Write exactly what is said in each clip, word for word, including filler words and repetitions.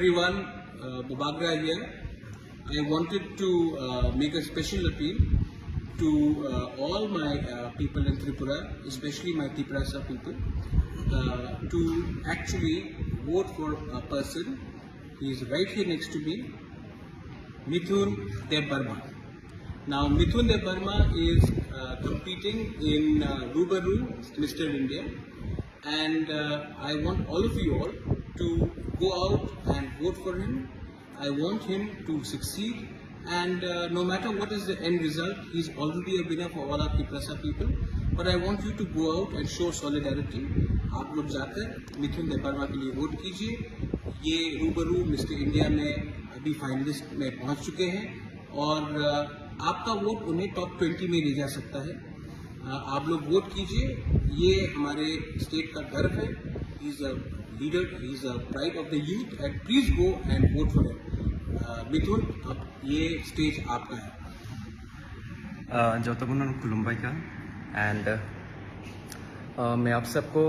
Everyone, uh, Bubagra here. I wanted to uh, make a special appeal to uh, all my uh, people in Tripura, especially my Tiprasa people, uh, to actually vote for a person. He is right here next to me, Mithun Debbarma. Now, Mithun Debbarma is uh, competing in uh, Rubaru Mister India, and uh, I want all of you all to go out and vote for him. I want him to succeed, and uh, no matter what is the end result, he's already a winner for all our Tiprasa people. But I want you to go out and show solidarity. आप लोग जाकर मिथुन देबबर्मा के लिए वोट कीजिए। ये रूबरू mister India में अभी फाइनलिस्ट में पहुंच चुके हैं और अ, आपका वोट उन्हें टॉप ट्वेंटी में ले जा सकता है। अ, आप लोग वोट कीजिए। ये हमारे स्टेट का गर्व है। He is a leader, he is a pride of the youth, and please go and vote for him. अ, मिथुन, अब ये स्टेज आपका है। Uh, jotobono khulumbai kha, and uh, uh, मैं आप सबको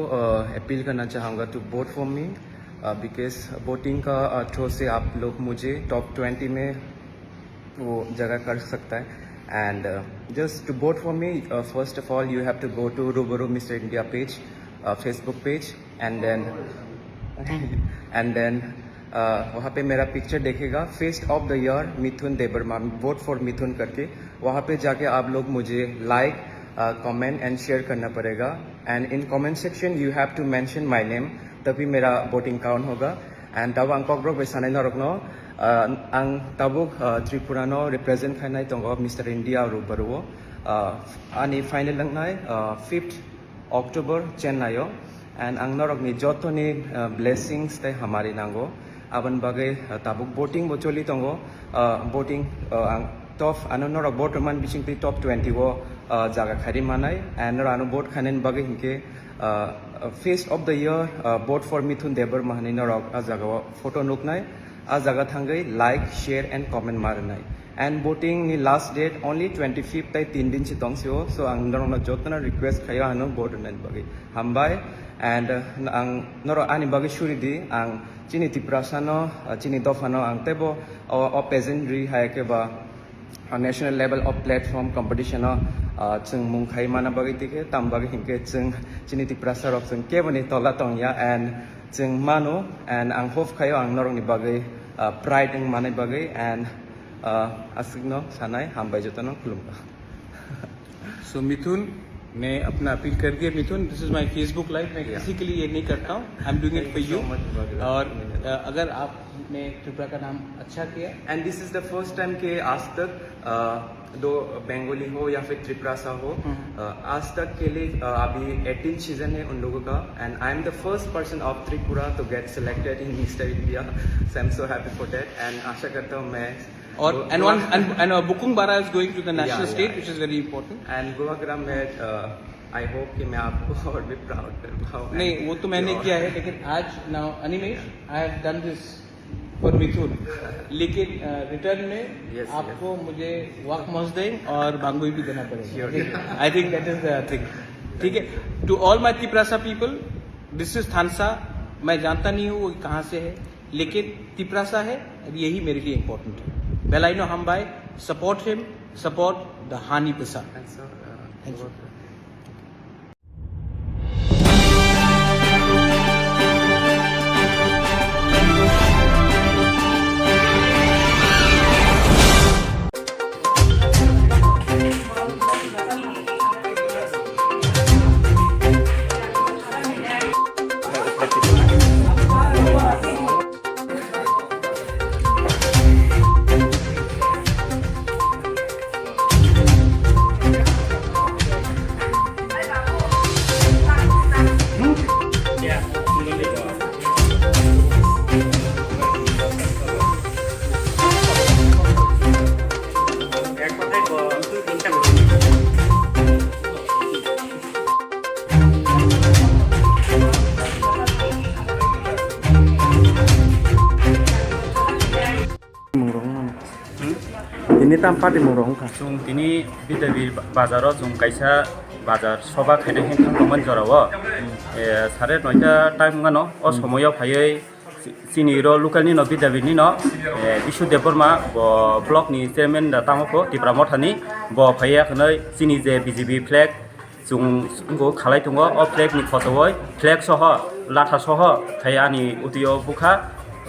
अपील करना चाहूँगा to vote for me, because voting का थ्रू से आप लोग मुझे टॉप ट्वेंटी में वो जगह कर सकता है। And just to vote for me, first of all you have to go to Rubaru Mister India page, Facebook page, and then and then वहाँ पे मेरा पिक्चर देखेगा, fest of the year Mithun Debbarma, vote for Mithun करके। वहाँ पे जाके आप लोग मुझे लाइक, कमेंट एंड शेयर करना पड़ेगा। And in comment section you have to mention my name, तभी मेरा वोटिंग काउंट होगा। And tabuk ang kokborok bai sanai norokno, uh, ang tabuk uh, Tripura no represent khainai tongo Mister India Rubaru o. Uh, ani final wngnai uh, fifth October Chennai o, and ang norokni jotoni uh, blessings tei hamari nango. Aboni bagwi uh, tabuk voting bo choli tongo. Uh, voting uh, ang top ano norok vote rwmani bisingtwi top twenty o uh, jaga khairi manai, and norok ano vote khainani bagwi hinkhe uh, Face of the Year, uh, Vote for Mithun Debbarma hinwi norok ah jaga o photo nuknai, ah jaga thangwi like, share and comment ma rwnai. And voting ni last date only twenty fifth tai tin din si tong sio, so ang norokno jotono request khaio ano vote rwnani bagwi. Hambai, and uh, ang norok ani bagwi suri di, ang chini Tiprasa no, uh, chini dopha no ang teibo o, o pageantry hai khe ba national level of platform competition o uh, chwng mung khai mana bagwi tikhe tam bagwi hinkhe chwng chini Tiprasa rok chwng keboni tola tongya, and chwng mano, and ang hope khaio ang norokni bagwi uh, pride wng manai bagwi, and uh, aswkno sanai hambai jotono khulumkha. So मिथुन, मैं अपना अपील कर दिया मिथुन। This is my Facebook live। मैं किसी के लिए ये नहीं करता हूँ। I am doing it for you। और अ, अगर आपने त्रिपुरा का नाम अच्छा किया। And this is the first time कि आज तक अ, दो बंगाली हो या फिर त्रिप्रासा हो, अ, आज तक के लिए अ, अभी एटीन सीजन है उन लोगों का। And I am the first person of Tripura to get selected in Mister India, so I am so happy for that। And आशा करता हूँ मैं और and one and, and uh, Bukung Bara is going to the national state, which is very important। And गोवाग्राम में I hope कि मैं आपको और भी प्राउड कर पाऊँ। नहीं, वो तो मैंने किया है, लेकिन आज now Animesh, I have done this for Mithun, लेकिन रिटर्न में Yes, आपको मुझे वाक मजदे और बांगुई भी देना पड़ेगा। I think that is the thing। ठीक है, to all my Tiprasa people, this is Thansa। मैं जानता नहीं हूँ वो कहाँ से है, लेकिन तिप्रासा है, यही मेरे लिए इंपॉर्टेंट है। Belaino hambai, support him, support the Hani Pesa। And so, uh, Thank you। Tini tam party mung rok wngkha. Chwng tini Bidyabi bazaro chwng kaisa bazar soba khainai hinwi thang tongmani jorao. Eh, sare noita time wngano, o somoio phaiwi Chini ro local ni no Bidyabi ni no, eh, Bishu Debbarma bo block ni chairman da tamo pho Tipra Motha ni, bo phaiya khwnwi chini je B J P flag chwng wngkho khalai tongo, o flag ni photo oi flag soho latha soho khai ani utio bukha,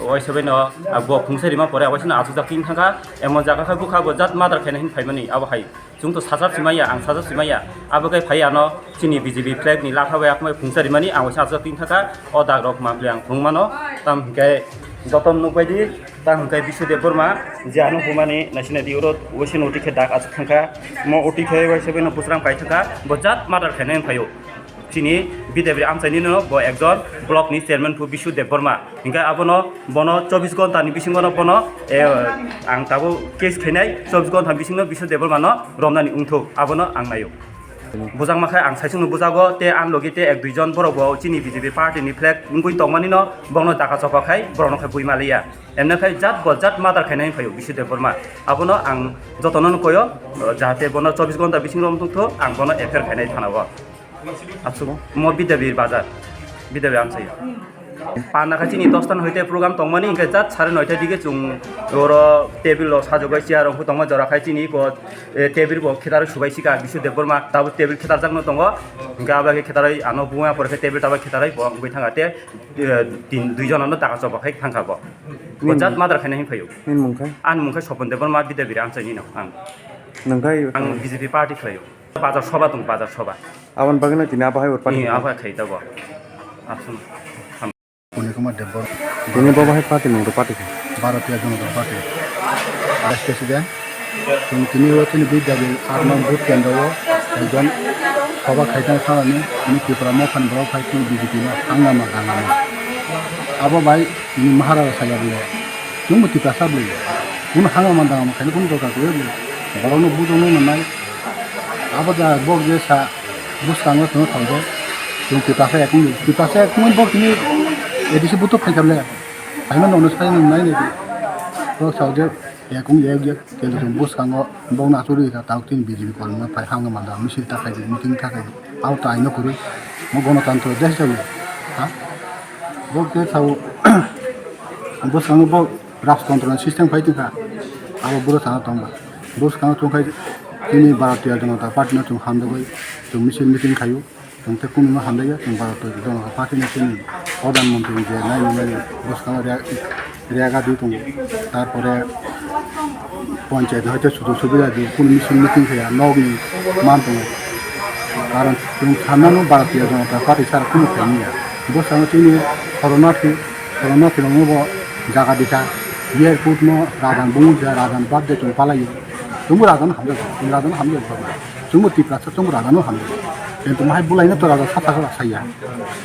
oi se bai no, ah, bo phungsa rima pore abo se no achukjak tin thangkha, emon jaga khai bukha bo jat murder khaina hin phaimani abo hai. Chwng to sajak simaya, ang sajak simaya. Abo khe phai ano chini B J P flag ni latha bai akhmai phungsa rimani ang waisa aswk tin thaka o dag rok mangpli ang phung mano. Tam hwnkhe joto nukbai di, tam hwnkhe Bishu Debbarma je ano bumani naisina di oro waisa no uti khe dag aswk thangkha. Mo uti khe waisa bai no busram kai thangkha, bo jat murder khainai phaio. Chini Bidyabi amchaini no bo ekjon block ni chairman phu Bishu Debbarma. Hinkhe abono bono chobbish ghonta ni bisingo no bono, eh, ang tabuk case khainai, chobbish ghonta bisingo Bishu Debbarma no romnani wngthok, abono ang naio. Bujak ma khe ang saichung no bujago, te ang logi te ek dui jon borok bo chini B J P party ni flag wngwi tongmani no bono daka chopa khai borok no khai bui maliya. Emne khai jat bo jat murder khainai phaio Bishu Debbarma. Abono ang jotono no koyo, jahate bono chobbish ghonta bisingo romthok, ang bono F I R khainai thana o. Achu, mo Bidyabi bazar, Bidyabi amchai. Panna kha chini dos tan hoite program tongmani, hinkhe jat sare noita dige chwng oro table rok sajagwi chair rok tongma jora khai chini ko, eh, table bo khetar subai sika Bishu Debbarma, tabuk table khetar jakno tongo, hinkhe abo khe khetarwi ano buma pore khe table tabuk khetarwi bo wngwi thanga te, eh, tin, dui jona no taka choba khai thangkha bo. Bo jat murder khaina hin phaio. Nini mung khe? Ani mung khe Sopon Debbarma Bidyabi amchai ni no ang. Nung khe? Ang B J P party khlaio. Bazar soba tong, bazar soba. Aboni bagwi no tini abo hai ur party. Ni abo khai ta bo. Asum. Puni Kumar Debbarma. Tini bo bahai party nung do party khai. Bharatiya Janata Party. Vice President. Tini tini o tini B W R no booth kendro o ekjon soba khai tang thani tini Tipra Motha ni borok khai tini B J P no hangama dangama. Abo bai tini Maharaja saya bole. Chwngbo Tiprasa bole. Kuno hangama dangama khaina kuno dorkar kwrwi bole. Borokno bujokno nanai. Abo da bok je sa bwskango tongwi thangkhe, chwng Tiprasa ekung di. Tiprasa ekung bok tini A D C buto phaikha le. Phaima nono sai nung nai nai di. Bok sa je ekung je je kelo chwng bwskango bokno achugwi kha, tabuk tini B J P kolma phai hangma da misil ta khai di, meeting ta khai di. Abo ta aino kwrwi. Mo gonotantro desh jani. Ha? Bok je sao bwskango bok Rajtantro ni system khai tongkha, abo bwrwi sana tongba. Bwskango tongkhai chini Bharatiya Janata Party no chwng hamjagwi chwng misil meeting khaio, chwng tei kunu no hamjakya, chwng Bharatiya Janata Party ni chini Pradhan Mantri je naini mani bwskango rega di tongo, tarpore panchayat hoite sujuk subida di kunu misil meeting khaiya nokni man tongo. Karon chwng sanmano Bharatiya Janata Party sara kunu khaimya. Bwskango chini Sharanarthi Khoroknwi khoroknwi bo jaga dikha, airport no rajan bumung khe rajan bad de chwng palaio. Chwngbo rajan hamjak, chwng rajan hamjak ba. Chwngbo Tiprasa chwngbo rajan no hamjak. Kintu mahai bulaino to raja saka saka saya.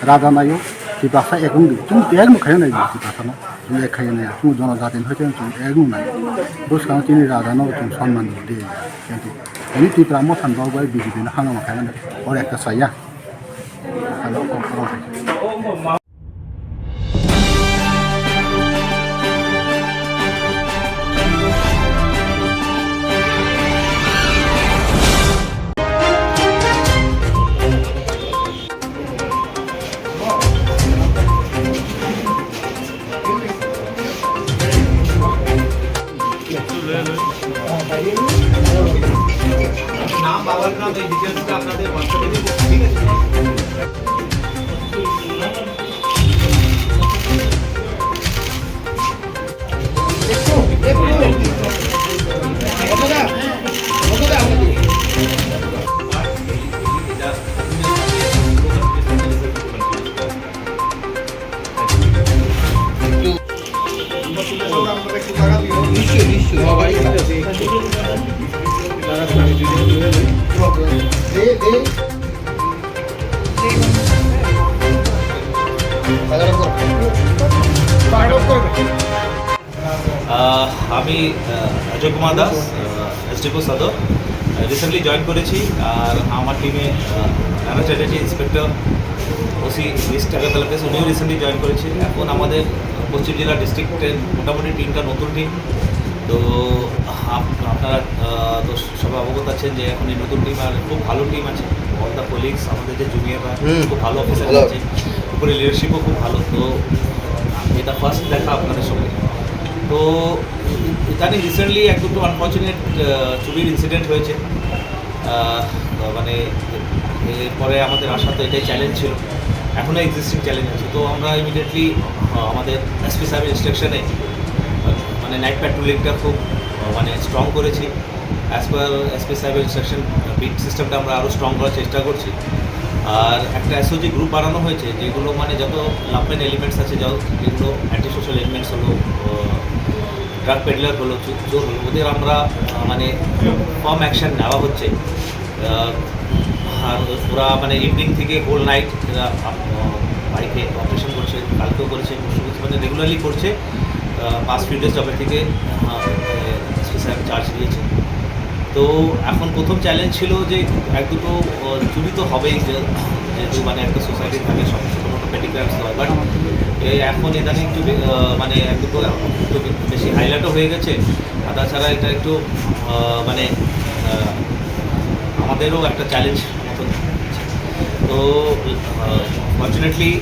Raja nayo, Tiprasa ek wng di. Chwng ek no khaya nai Tiprasa no. Chwng ek khaya nai. Chwng jono jati no chwng ek no nai. Bwskango chini raja no chwng sonman di. Kintu ini Tipra Motha ni bagwi B J P no hangama khaya nai. Oro ekta saya. নাম, বাবার নাম, এই ডিটেলসটা আপনাদের WhatsApp-এ দিয়ে দেবো, ঠিক আছে? আহ, আমি, আহ, অজয় কুমার দাস, আহ, এসডিপিও সদর। আহ, রিসেন্টলি জয়েন করেছি, আর আমার টিমে, আহ, Rana Chatterjee, inspector, OC east Agartala press, উনিও রিসেন্টলি জয়েন করেছে। এখন আমাদের পশ্চিম জেলা ডিস্ট্রিক্টের মোটামুটি টিমটা নতুন টিম। তো আপ-, আপনারা, আহ, তো সবাই অবগত আছেন যে এখন এই নতুন টিম আর খুব ভালো টিম আছে। অল দ্য কলিগস, আমাদের যে জুনিয়ররা, হুম। খুব ভালো অফিসার ভালো। আছে, উপরে লিডারশিপও খুব ভালো। তো এটা ফার্স্ট দেখা আপনাদের সঙ্গে। তো ইদানিং রিসেন্টলি এক দুটো আনফর্চুনেট চুরির ইনসিডেন্ট হয়েছে। আহ, মানে এরপরে আমাদের আশা তো এটাই চ্যালেঞ্জ ছিল, এখনও এক্সিস্টিং চ্যালেঞ্জ আছে। তো আমরা ইমিডিয়েটলি আমাদের এসপি সাহেবের ইনস্ট্রাকশনে মানে নাইট প্যাট্রোলিংটা খুব আহ, মানে স্ট্রং করেছি। অ্যাজ পার এসপি সাহেবের ইনস্ট্রাকশন, বিট সিস্টেমটা আমরা আরও স্ট্রং করার চেষ্টা করছি। আর একটা এসওজি গ্রুপ বানানো হয়েছে, যেগুলো মানে যত লাম্পেন এলিমেন্টস আছে, যত যেগুলো অ্যান্টি সোশ্যাল এলিমেন্টস হলো, ড্রাগ পেডলার হলো, চো- চোর হলো, ওদের আমরা আহ, মানে ফার্ম অ্যাকশন নেওয়া হচ্ছে। আহ, আর ওরা মানে ইভিনিং থেকে হোল নাইট এরা বাইকে অপারেশন করছে, কালকেও করেছে, পরশু করছে, মানে রেগুলারলি করছে। আহ, পাঁচ ফিউ ডেজ যবে থেকে এসপি সাহেব চার্জ দিয়েছে। তো এখন প্রথম চ্যালেঞ্জ ছিল যে এক দুটো আহ, চুরি তো হবেই, যে যেহেতু মানে একটা সোসাইটি থাকে, সব ছোটো মোটো পেটি ক্রাইমস হয়, বাট এখন ইদানিং একটু বে- আহ, মানে এক দুটো একটু বে- বেশি হাইলাইটও হয়ে গেছে। আর তাছাড়া এটা একটু আহ, মানে আহ, আমাদেরও একটা চ্যালেঞ্জ মতন। তো ফর্চুনেটলি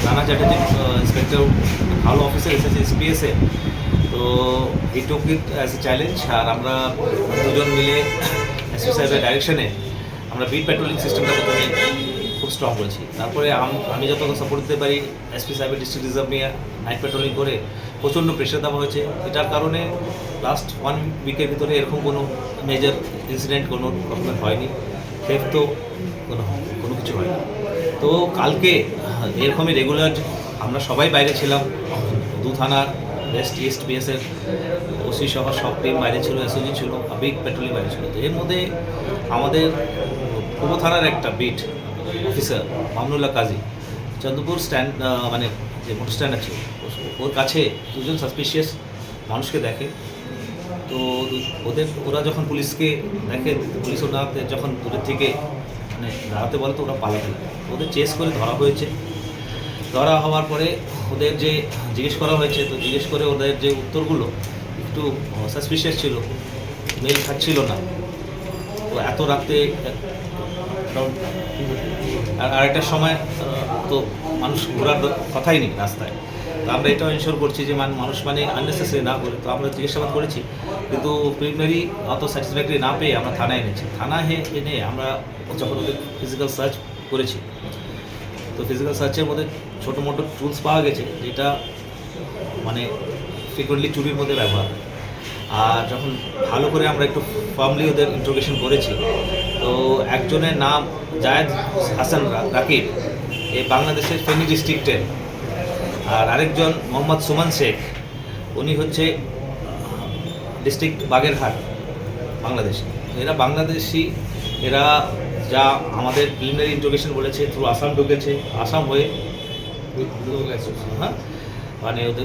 রানা চ্যাটার্জি ইন্সপেক্টর ভালো অফিসার এসেছে এসপিএসে। তো হি টুক ইট অ্যাজ এ চ্যালেঞ্জ। আর আমরা দুজন মিলে এসপি সাহেবের ডাইরেকশনে আমরা বিট প্যাট্রোলিং সিস্টেমটা প্রথমে খুব স্ট্রং করেছি। তারপরে আম- আমি যতটা সাপোর্ট দিতে পারি, এসপি সাহেবের ডিস্ট্রিক্ট রিজার্ভ নিয়ে নাইট প্যাট্রোলিং করে প্রচণ্ড প্রেশার দেওয়া হয়েছে। এটার কারণে লাস্ট ওয়ান উইকের ভিতরে এরকম কোনো মেজর ইনসিডেন্ট কোনো রকমের হয়নি, থেফট তো কোনো কোনো কিছু হয়নি। তো কালকে এরকমই রেগুলার আমরা সবাই বাইরে ছিলাম, দু থানার ওয়েস্ট ইস্ট বিএসের ওসি সহ সব টিম বাইরে ছিল, এসওজি ছিল, বিট প্যাট্রোলিং বাইরে ছিল। তো এর মধ্যে আমাদের পূর্ব থানার একটা বিট অফিসার মামনুল্লাহ কাজী চন্দ্রপুর স্ট্যান্ড, আহ, মানে যে মোটর স্ট্যান্ড আছে, ও- ওর কাছে দুজন সাসপিশিয়াস মানুষকে দেখে। তো ওদের, ওরা যখন পুলিশকে দেখে, পুলিশ ওনাদের যখন দূরের থেকে মানে দাঁড়াতে বলে, তো ওরা পালাতে লাগে। ওদের চেস করে ধরা হয়েছে। ধরা হওয়ার পরে ওদের যে জিজ্ঞেস করা হয়েছে, তো জিজ্ঞেস করে ওদের যে উত্তরগুলো একটু সাসপিশিয়াস ছিল, মেল খাচ্ছিল না। তো এত রাতে, কারণ আর আরেকটা সময় আহ, তো মানুষ ঘোরার দ- কথাই নেই রাস্তায়। তো আমরা এটাও এনশিওর করছি যে মান- মানুষ মানে আননেসেসারি না করে। তো আমরা জিজ্ঞাসাবাদ করেছি, কিন্তু প্রিলিমিনারি অত স্যাটিসফ্যাক্টরি না পেয়ে আমরা থানায় এনেছি। থানা হে এনে আমরা যখন ওদের ফিজিক্যাল সার্চ করেছি, তো ফিজিক্যাল সার্চের মধ্যে ছোটো মোটো টুলস পাওয়া গেছে, যেটা মানে ফ্রিকোয়েন্টলি চুরির মধ্যে ব্যবহার হয়। আর যখন ভালো করে আমরা একটু ফার্মলি ওদের ইন্টারোগেশন করেছি, তো একজনের নাম জায়েদ হাসান রা- রাকিব, এ বাংলাদেশের ফেনী ডিস্ট্রিক্টের। আর আরেকজন মোহাম্মদ সুমন শেখ, উনি হচ্ছে ডিস্ট্রিক্ট বাগেরহাট, বাংলাদেশ। এরা বাংলাদেশি, এরা যা আমাদের প্রিলিমিনারি ইন্টারোগেশন বলেছে, থ্রু আসাম ঢুকেছে, আসাম হয়ে, হ্যাঁ, মানে ওদের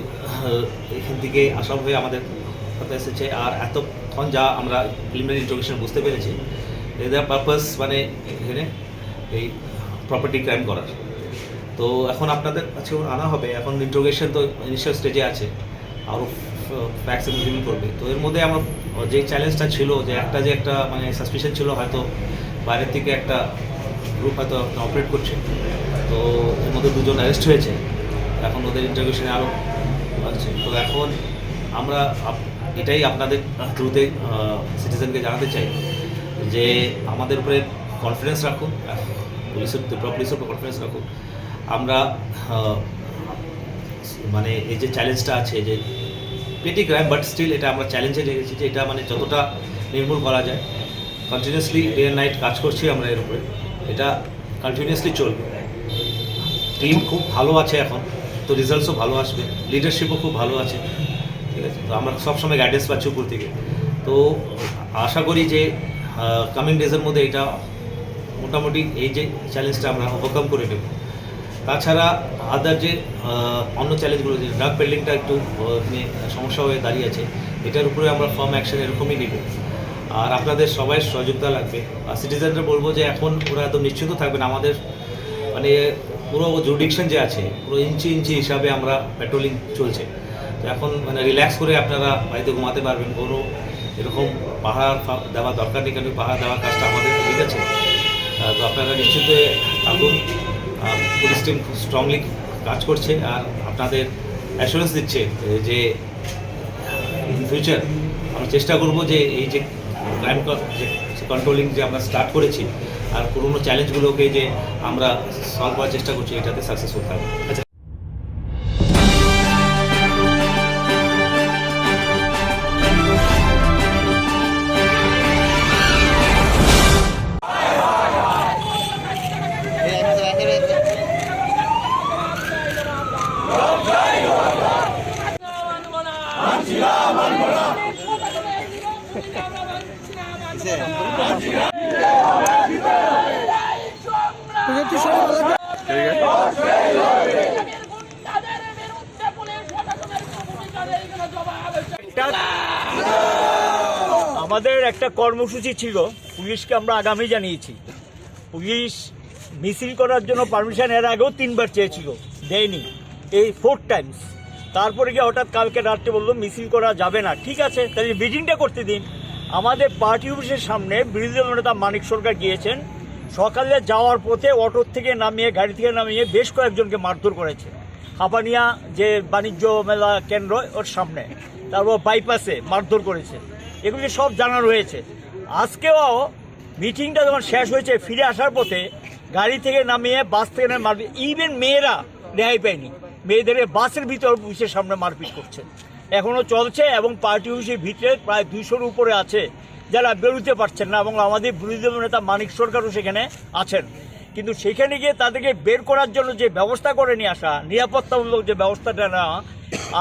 এখান থেকে আসাম হয়ে আমাদের কথা এসেছে। আর এতক্ষণ যা আমরা প্রিলিমিনারি ইন্টারোগেশন বুঝতে পেরেছি, এদের পারপাস মানে এখানে এই প্রপার্টি ক্রাইম করার। তো এখন আপনাদের কাছে আনা হবে, এখন ইন্টারোগেশন তো ইনিশিয়াল স্টেজে আছে, আরও ফ্যাক্টস রিভিল করবে। তো এর মধ্যে আমরা যে চ্যালেঞ্জটা ছিল, যে একটা যে একটা মানে সাসপিশন ছিল, হয়তো বাইরের থেকে একটা গ্রুপ হয়তো অপারেট করছে। তো এর মধ্যে দুজন অ্যারেস্ট হয়েছে, এখন ওদের ইন্টারোগেশনে আরও আছে। তো এখন আমরা আপ- এটাই আপনাদের থ্রুতে সিটিজেনকে জানাতে চাই যে আমাদের উপরে কনফিডেন্স রাখুন, পুলিশের, ত্রিপুরা পুলিশের উপর কনফিডেন্স রাখুন। আমরা আহ, মানে এই যে চ্যালেঞ্জটা আছে, যে পেটি ক্রাইম, বাট স্টিল এটা আমরা চ্যালেঞ্জে রেখেছি যে এটা মানে যতটা নির্মূল করা যায়। কন্টিনিউয়াসলি ডে অ্যান্ড নাইট কাজ করছি আমরা এর উপরে। এটা কন্টিনিউয়াসলি চলবে। টিম খুব ভালো আছে এখন, তো রিজাল্টসও ভালো আসবে, লিডারশিপও খুব ভালো আছে, ঠিক আছে? তো আমরা সবসময় গাইডেন্স পাচ্ছি উপর থেকে। তো আশা করি যে কামিং ডেজের মধ্যে এটা মোটামুটি এই যে চ্যালেঞ্জটা আমরা ওভারকাম করে নেব। তাছাড়া আদার যে আহ, অন্য চ্যালেঞ্জগুলো, যে ড্রাগ পেডলিংটা একটু আহ, এখানে সমস্যা হয়ে দাঁড়িয়ে আছে, এটার উপরে আমরা ফার্ম অ্যাকশন এরকমই নিব। আর আপনাদের সবাই সহযোগিতা লাগবে। আর সিটিজেনরা বলবো যে এখন ওরা একদম নিশ্চিন্ত থাকবেন, আমাদের মানে পুরো জুরিডিকশন যে আছে, পুরো ইঞ্চি ইঞ্চি হিসাবে আমরা প্যাট্রোলিং চলছে। তো এখন মানে রিল্যাক্স করে আপনারা বাড়িতে ঘুমাতে পারবেন, কোনো এরকম পাহারা ফা- দেওয়া দরকার নেই, কারণ পাহারা দেওয়ার কাজটা আমাদের, ঠিক আছে? আহ, তো আপনারা নিশ্চিত থাকুন। আহ, পুলিশ টিম খুব স্ট্রংলি কাজ করছে আর আপনাদের অ্যাসুরেন্স দিচ্ছে যে ইন ফিউচার আমরা চেষ্টা করব যে এই যে ক্রাইম, যে কন্ট্রোলিং যে আমরা স্টার্ট করেছি আর পুরোনো চ্যালেঞ্জগুলোকে যে আমরা সলভ করার চেষ্টা করছি, এটাতে সাকসেসফুল থাকবো। আচ্ছা। আমাদের একটা কর্মসূচি ছিল, পুলিশকে আমরা আগামী জানিয়েছি। পুলিশ মিছিল করার জন্য পারমিশন এর আগেও তিনবার চেয়েছিল, দেয়নি, এই ফোর টাইমস। তারপরে গিয়ে হঠাৎ কালকে রাত্রে বললো মিছিল করা যাবে না। ঠিক আছে, তাহলে মিটিংটা করতে দিন। আমাদের পার্টি অফিসের সামনে বিরোধী দল নেতা মানিক সরকার গিয়েছেন। সকালে যাওয়ার পথে অটো থেকে নামিয়ে, গাড়ি থেকে নামিয়ে বেশ কয়েকজনকে মারধর করেছে। হাপানিয়া যে বাণিজ্য মেলা কেন্দ্র, ওর সামনে, তারপর বাইপাসে মারধর করেছে। এগুলি সব জানা রয়েছে। আজকেও মিটিংটা যখন শেষ হয়েছে, ফিরে আসার পথে গাড়ি থেকে নামিয়ে, বাস থেকে নামিয়ে মারপিট, ইভেন মেয়েরা রেহাই পায়নি। মেয়েদের বাসের ভিতর পুলিশের সামনে মারপিট করছে, এখনো চলছে। এবং পার্টি অফিসের ভিতরে প্রায় দুইশোর উপরে আছে যারা বেরোতে পারছেন না। এবং আমাদের বিরোধী দল নেতা মানিক সরকারও সেখানে আছেন, কিন্তু সেখানে গিয়ে তাদেরকে বের করার জন্য যে ব্যবস্থা করে নিয়ে আসা, নিরাপত্তামূলক যে ব্যবস্থাটা নেওয়া,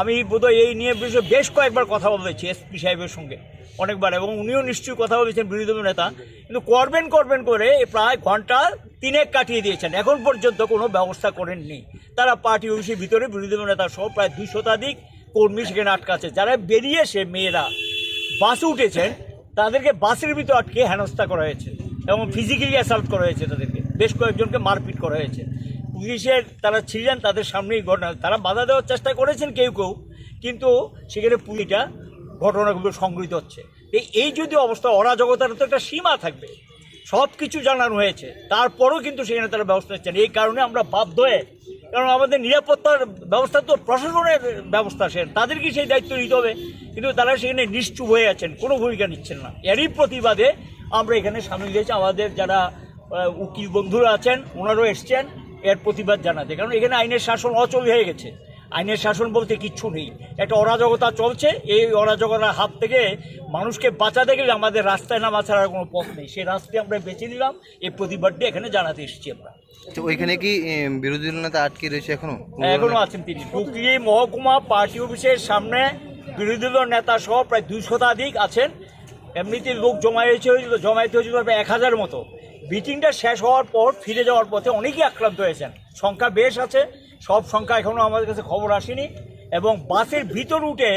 আমি বোধহয় এই নিয়ে বিষয়ে বেশ কয়েকবার কথা বলেছি এসপি সাহেবের সঙ্গে অনেকবার, এবং উনিও নিশ্চয়ই কথা বলেছেন বিরোধী দল নেতা, কিন্তু করবেন করবেন করে প্রায় ঘন্টা তিনেক কাটিয়ে দিয়েছেন, এখন পর্যন্ত কোনো ব্যবস্থা করেননি। তারা পার্টি অফিসের ভিতরে বিরোধী দল নেতা সহ প্রায় দুই শতাধিক কর্মী সেখানে আটকা আছে। যারা বেরিয়ে এসে মেয়েরা বাসে উঠেছেন, তাদেরকে বাসের ভিতর আটকে হেনস্থা করা হয়েছে এবং ফিজিক্যালি অ্যাসল্ট করা হয়েছে তাদেরকে, বেশ কয়েকজনকে মারপিট করা হয়েছে। পুলিশের তারা ছিলেন, তাদের সামনেই ঘটনা, তারা বাধা দেওয়ার চেষ্টা করেছেন কেউ কেউ, কিন্তু সেখানে পুলিশটা ঘটনাগুলো সংঘটিত হচ্ছে। এই, এই যদি অবস্থা, অরাজকতার তো একটা সীমা থাকবে। সব কিছু জানানো হয়েছে, তারপরেও কিন্তু সেখানে তারা ব্যবস্থা নিচ্ছেন। এই কারণে আমরা বাধ্য হয়ে, কারণ আমাদের নিরাপত্তার ব্যবস্থা তো প্রশাসনের ব্যবস্থা, সে তাদেরকে সেই দায়িত্ব নিতে হবে, কিন্তু তারা সেখানে নিশ্চুপ হয়ে আছেন, কোনো ভূমিকা নিচ্ছেন না। এরই প্রতিবাদে আমরা এখানে সামিল হয়েছি। আমাদের যারা, আহ, উকিল বন্ধুরা আছেন, ওনারাও এসছেন এর প্রতিবাদ জানাতে, কারণ এখানে আইনের শাসন অচল হয়ে গেছে। আইনের শাসন বলতে কিচ্ছু নেই, একটা অরাজকতা চলছে। এই অরাজকতার হাত থেকে মানুষকে বাঁচাতে গেলে আমাদের রাস্তায় নামা ছাড়া আর কোনো পথ নেই। সেই রাস্তায় আমরা বেছে নিলাম, এই প্রতিবাদটি এখানে জানাতে এসেছি আমরা। আচ্ছা, ওইখানে কি, এম, বিরোধী দল নেতা আটকে রয়েছে এখনো? হ্যাঁ, এখনো আছেন তিনি। ডুকলি মহকুমা পার্টি অফিসের সামনে বিরোধী দল নেতা সহ প্রায় দুই শতাধিক আছেন। এমনিতে লোক জমায়েত হয়েছিল, জমায়েত হয়েছিল প্রায় এক হাজার মতো। মিটিংটা শেষ হওয়ার পর ফিরে যাওয়ার পথে অনেকেই আক্রান্ত হয়েছেন, সংখ্যা বেশ আছে। সব সংখ্যা এখনো আমাদের কাছে খবর আসেনি। এবং বাসের ভিতর উঠে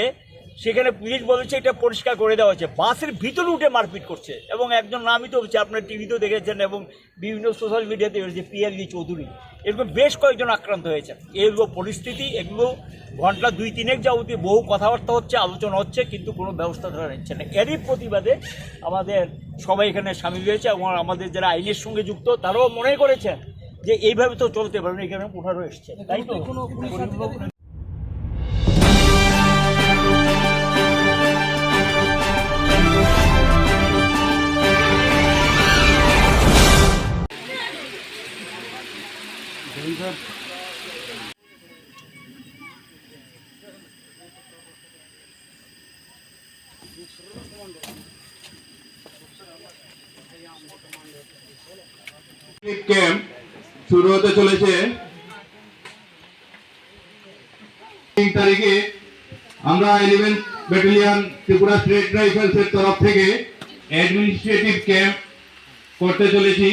সেখানে পুলিশ বলেছে এটা পরিষ্কার করে দেওয়া হয়েছে, বাসের ভিতরে উঠে মারপিট করছে। এবং একজন নামিত হচ্ছে, আপনার টিভিতেও দেখেছেন এবং বিভিন্ন সোশ্যাল মিডিয়াতে বেরিয়েছে, পিএলডি চৌধুরী, এরকম বেশ কয়েকজন আক্রান্ত হয়েছেন। এই হলো পরিস্থিতি। এগুলো ঘন্টা দুই তিনেক যাবতীয় বহু কথাবার্তা হচ্ছে, আলোচনা হচ্ছে, কিন্তু কোনো ব্যবস্থা তারা নিচ্ছে না। এরই প্রতিবাদে আমাদের সবাই এখানে সামিল হয়েছে এবং আমাদের যারা আইনের সঙ্গে যুক্ত, তারাও মনে করেছেন যে এইভাবে তো চলতে পারে না, এখানে উঠারও এসছে, তাই তো? ক্যাম্প শুরু হতে চলেছে। তিন তারিখে আমরা ইলেভেন্থ ব্যাটালিয়ন ত্রিপুরা স্টেট রাইফেলসের তরফ থেকে অ্যাডমিনিস্ট্রেটিভ ক্যাম্প করতে চলেছি।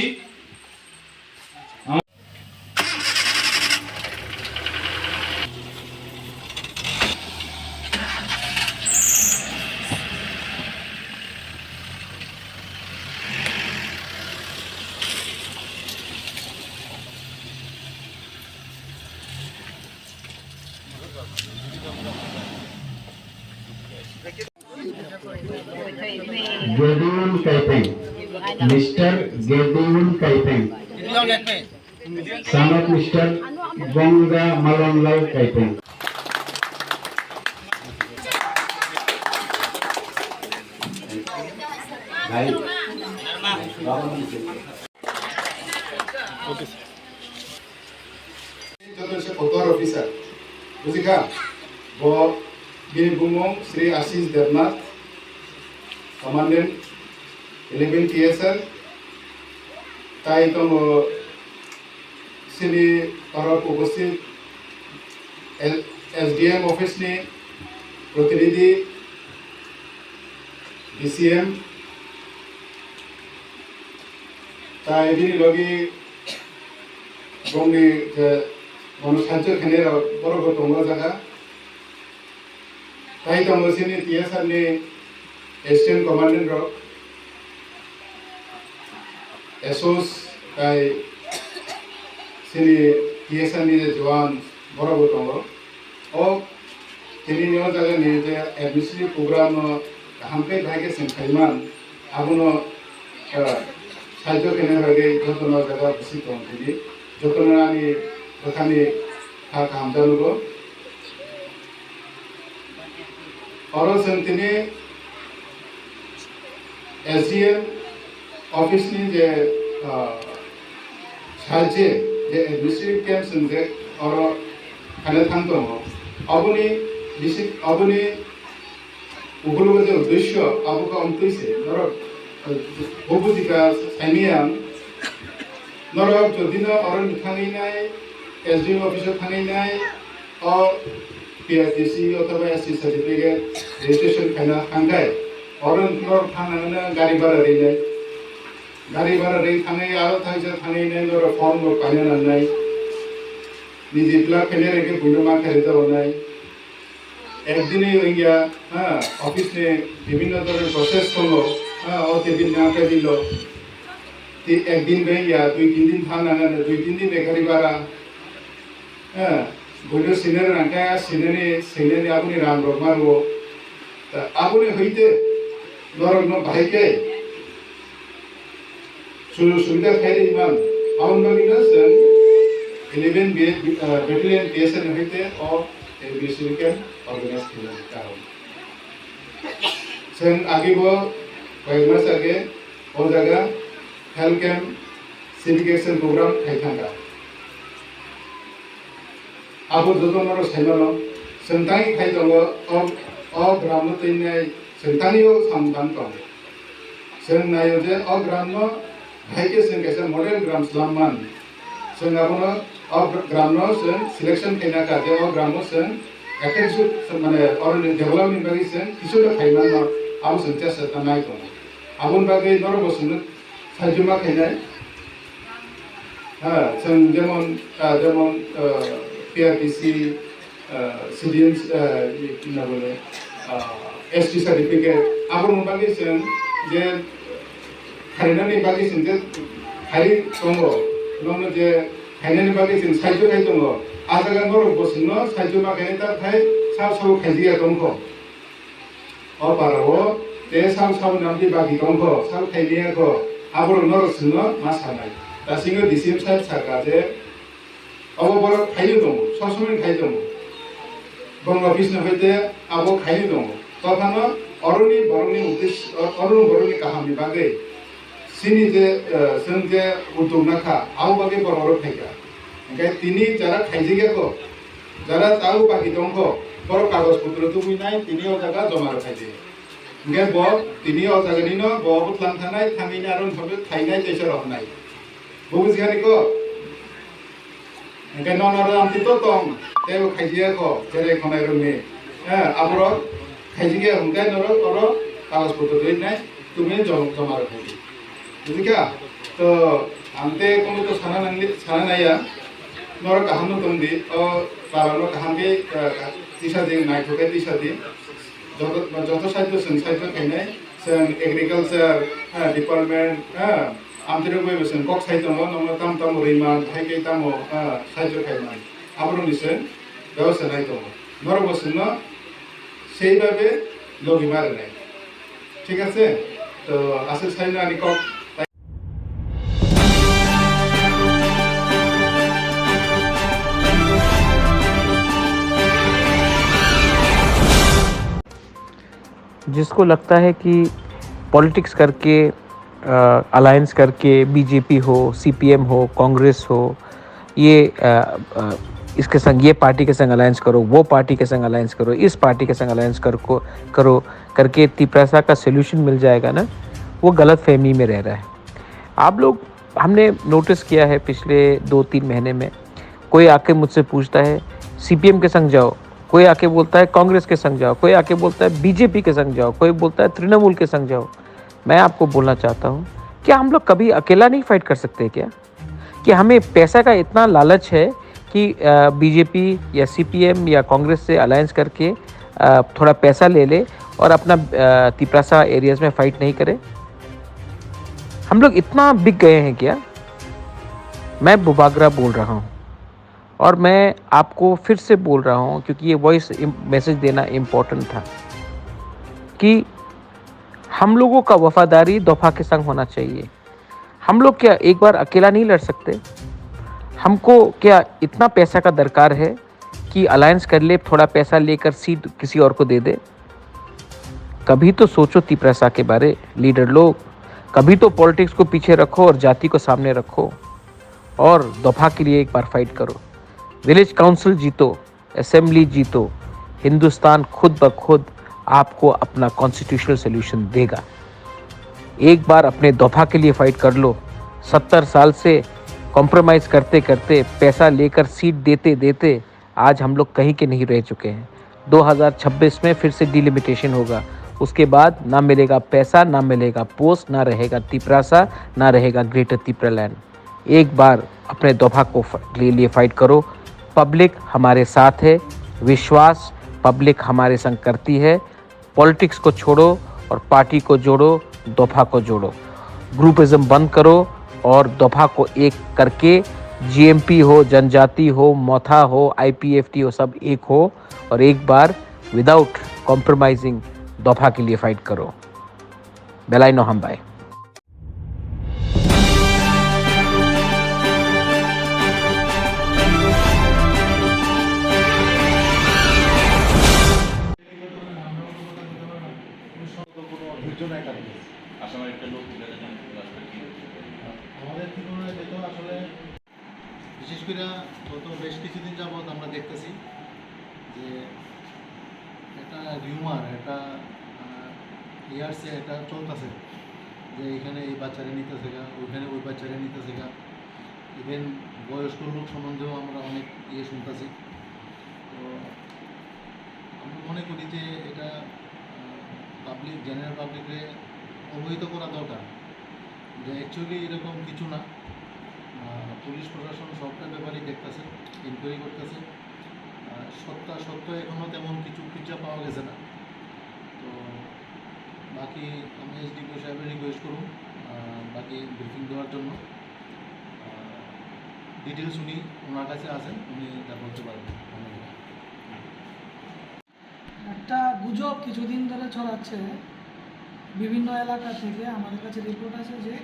Gedeon Kaipeng, Mister Gedeon Kaipeng, son of Mister Bongda Malonlal Kaipung. Hai. Joto se kotor officer. Bujikha? Bo bini bumung Sri Ashish Debnath, Commandant eleven T S R. Tai tongo sini oro upasthit L-, S D M office ni protinidhi, D C M, tai bini logi bongni je bono sahajyo khainai rok borok bo tongo o jaga. Tai tongo chini T S R ni assistant commandant rok, S Os tai chini T S R ni je jowan borok bo tongo. O tini ni o jaga ni je administrative program no kaham khe bahai khe chwng khaiman. Abono, eh, sahajyo khaina bagwi jotono jaga bwswk tong thidi, jotono ani bwkhani kha kaham janugo. Oro chwng tini S D M office ni je, eh, sahajye je administrative camp chwng je oro khaina thang tongo. Oboni bisi, oboni Ukulugo je uddesyo abo khe omtwi se, norok, eh, bo bujikha saimaya ang, norok jodi no oro ni thangwi nai, S D M office o thangwi nai, o P R T C othoba S T certificate registration khaina thangkhai, oro norok thang nangno gari bhara rinai, gari bhara ri thangwi aro thaisa thangwi nai norok form rok paina nangnai, niji fill up khainai rok khe buino ma khe rijak nai. Ekdinwi wngya, ha, office ni bibhinno dhoroner process tongo, ha, o table na table o. Ti ekdin bai ya, dui tin din thang nang, dui tin din ekari bara. Ha, buino senior nangkha, senior ni, senior ni aboni rang rok ma rwo. Ta aboni hoite norok no bahai khe Sujog subida khairwi man. Aboni bagwino chwng eleven B, ah, Battalion T S R ni hoite o, eh, B C B camp organize khaimani karon. Chwng agibo koi mas age o jaga health camp, civic action program khai thangkha. Abo joto norok sai mano, chwng tangwi khai tongo, o, o gram no twi nai chwng tangwi o samung tang tong. Chwng naio je o gram no hai khe chwng kaisa model gram slam man. Chwng abono o gram no chwng selection khaina kha je o gram no chwng effective mane oroni develop ni bagwi chwng kisu da khai man no abo chwng chesta nai tongo. Aboni bagwi norok bo chwng Sahajyo ma khainai. Ha, chwng jemon, ah, jemon, ah, P R T C, ah, C D M, ah, i, na bole, ah, S T certificate, abo ni bagwi chwng je khainani bagwi chwng je khai tongo, nono je khainani bagwi chwng sahajyo khai tongo. A jaga norok bo chwngno sahajyo ma khainai ta khai sabo sabo khaijakya tongkho. O para o te sal sal namdi bagi tongkho, sal khaimaya kho, aborok norok chwngno ma sanai. Dasingo D C M saheb sakha je, obo borok khaio tongo, sob somoi khai tongo. Bongla office ni hoite abo khaio tongo. Tophano oroni borokni uddesyo, oroni borokni kahamni bagwi Chini je, eh, chwng je uddog nakha, abo bagwi borok oro phaikha. Hwnkhe tini jara khaijakya kho, jara tabuk baki tongkho, borok kagoj potro tubui nai, tini o jaga joma rw khaidi. Hwnkhe bo tini o jaga nino bo bwtlang thangnai, thangwi nai aro wngkha khainai teisa rohornai. Bo bujikha ni kho? Hwnkhe nono oro amtwi to tong, teibo khaijakya kho, cherai khonai rokni. Eh, aborok khaijakya hwnkhe norok oro kagoj potro twi nai, tubui jom-, joma rw khaidi. Bujikha? To, ang tei kono to sana nangli, sana naiya. Norok kaham no tongdi, o para no kaham khe, eh, tisa di, naithok khe tisa di. Joto, joto side to chwng side to khainai, chwng agriculture, eh, department, eh, Amtwrwk bai bo chwng kok sai tongo, nono tamo tamo rwima, hai khe tamo, ah, sahajyo khaimani. Aborokni chwng bebostha nai tongo. Norok bo chwngno seibabe logi ma rwnai. Thik ache? To aswk saino ani kok. जिसको लगता है कि पॉलिटिक्स करके, अलायंस करके, बीजेपी हो, सीपीएम हो, कांग्रेस हो, ये अ, अ, इसके संग, ये पार्टी के संग अलायंस करो, वो पार्टी के संग अलायंस करो, इस पार्टी के संग अलायंस कर को करो करके तिपरासा का सोल्यूशन मिल जाएगा ना, वो गलत फहमी में रह रहा है। आप लोग, हमने नोटिस किया है पिछले दो तीन महीने में, कोई आके मुझसे पूछता है, सीपीएम के संग जाओ, कोई आके बोलता है कांग्रेस के संग जाओ, कोई आके बोलता है बीजेपी के संग जाओ, कोई बोलता है तृणमूल के संग जाओ। मैं आपको बोलना चाहता हूँ, क्या हम लोग कभी अकेला नहीं फाइट कर सकते क्या? कि हमें पैसा का इतना लालच है कि बीजेपी या सीपीएम या कांग्रेस से अलायंस करके अ, थोड़ा पैसा ले ले और अपना अ, तिपरासा एरियाज में फाइट नहीं करे? हम लोग इतना बिक गए हैं क्या? मैं बुबागरा बोल रहा हूँ और मैं आपको फिर से बोल रहा हूँ, क्योंकि ये वॉइस इम-, मैसेज देना इम्पोर्टेंट था कि हम लोगों का वफादारी दोफा के संग होना चाहिए। हम लोग क्या एक बार अकेला नहीं लड़ सकते? हमको क्या इतना पैसा का दरकार है कि अलायंस कर ले, थोड़ा पैसा लेकर सीट किसी और को दे दे? कभी तो सोचो तिपरासा के बारे, लीडर लोग। कभी तो पॉलिटिक्स को पीछे रखो और जाति को सामने रखो और दोफा के लिए एक बार फाइट करो। विलेज काउंसिल जीतो, असेंबली जीतो, हिंदुस्तान खुद ब खुद आपको अपना कॉन्स्टिट्यूशनल सॉल्यूशन देगा। एक बार अपने दोफा के लिए फाइट कर लो। सत्तर साल से कॉम्प्रोमाइज करते करते, पैसा लेकर सीट देते देते आज हम लोग कहीं के नहीं रह चुके हैं। दो हज़ार छब्बीस में फिर से डिलिमिटेशन होगा, उसके बाद ना मिलेगा पैसा, ना मिलेगा पोस्ट, ना रहेगा तिपरासा, ना रहेगा ग्रेटर तिपरालैंड। एक बार अपने दोफा को फ-, के लिए फाइट करो। पब्लिक हमारे साथ है, विश्वास पब्लिक हमारे संग करती है। पॉलिटिक्स को छोड़ो और पार्टी को जोड़ो, दोफा को जोड़ो। ग्रुपिज्म बंद करो और दोफा को एक करके जीएमपी हो, जनजाति हो, मोथा हो, आईपीएफटी हो, सब एक हो और एक बार विदाउट कॉम्प्रोमाइजिंग दोफा के लिए फाइट करो। Belai no hambai. আমাদের ত্রিপুরায় যেহেতু আসলে বিশেষ করে গত বেশ কিছুদিন যাবৎ আমরা দেখতেছি যে একটা রিউমার, একটা, আহ, ইয়ার্সে এটা চলতেছে যে এখানে এই বাচ্চারে নিতেছে গা, ওইখানে ওই বাচ্চারে নিতেছে গা। ইভেন বয়স্ক লোক সম্বন্ধেও আমরা অনেক ইয়ে শুনতেছি। তো আমরা মনে করি যে এটা, আহ, পাবলিক, জেনারেল পাবলিকরে অবহিত করা দরকার যে অ্যাকচুয়ালি এরকম কিছু না। আহ, পুলিশ প্রশাসন সবটার ব্যাপারেই দেখতেছে, ইনকোয়ারি করতেছে। আহ, সত্যাসত্য এখনও তেমন কিছু ফিচার পাওয়া গেছে না। তো বাকি আমি এসডিপিও সাহেবের রিকোয়েস্ট করুন, আহ, বাকি ব্রিফিং দেওয়ার জন্য। আহ, ডিটেলস উনি ওনার কাছে আছেন, উনি তা বলতে পারবেন। ধন্যবাদ। একটা গুজব কিছুদিন ধরে ছড়াচ্ছে বিভিন্ন এলাকা থেকে। আমাদের কাছে রিপোর্ট আছে যে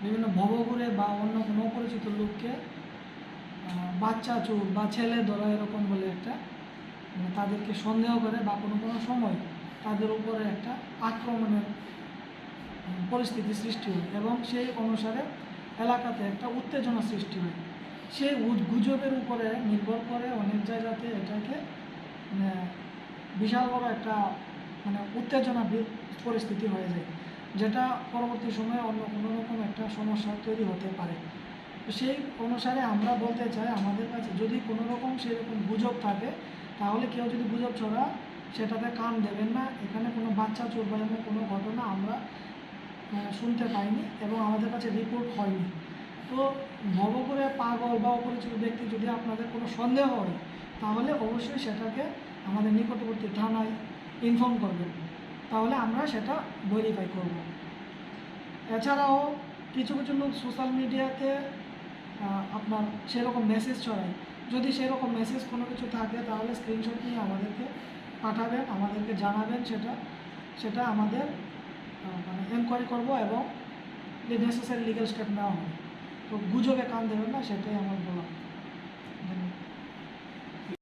বিভিন্ন ভবঘুরে বা অন্য কোনো অপরিচিত লোককে, আহ, বাচ্চা চোর বা ছেলে ধরা এরকম বলে একটা, মানে, তাদেরকে সন্দেহ করে বা কোনো কোনো সময় তাদের উপরে একটা আক্রমণের, উম, পরিস্থিতি সৃষ্টি হয় এবং সেই অনুসারে এলাকাতে একটা উত্তেজনা সৃষ্টি হয়। সেই উদ-, গুজবের উপরে নির্ভর করে অনেক জায়গাতে এটাকে, মানে, বিশাল বড় একটা, মানে, উত্তেজনা বি-, পরিস্থিতি হয়ে যায়, যেটা পরবর্তী সময়ে অন্য কোনো রকম একটা সমস্যা তৈরি হতে পারে। তো সেই অনুসারে আমরা বলতে চাই, আমাদের কাছে যদি কোনো রকম সেরকম গুজব থাকে, তাহলে কেউ যদি গুজব ছড়া, সেটাতে কান দেবেন না। এখানে কোনো বাচ্চা চোর বা এমন কোনো ঘটনা আমরা, আহ, শুনতে পাইনি এবং আমাদের কাছে রিপোর্ট হয়নি। তো ভবঘুরে পাগল বা অপরিচিত ব্যক্তি যদি আপনাদের কোনো সন্দেহ হয়, তাহলে অবশ্যই সেটাকে আমাদের নিকটবর্তী থানায় ইনফর্ম করবেন, তাহলে আমরা সেটা ভেরিফাই করব। এছাড়াও কিছু কিছু লোক সোশ্যাল মিডিয়াতে, আহ, আপনার সেরকম মেসেজ ছড়ায়। যদি সেরকম মেসেজ কোনো কিছু থাকে, তাহলে স্ক্রিনশট নিয়ে আমাদেরকে পাঠাবেন, আমাদেরকে জানাবেন সেটা। সেটা আমাদের, আহ, মানে, এনকোয়ারি করব এবং নেসেসারি লিগ্যাল স্টেপ নেওয়া হবে। তো গুজবে কান দেবেন না, সেটাই আমার বলা।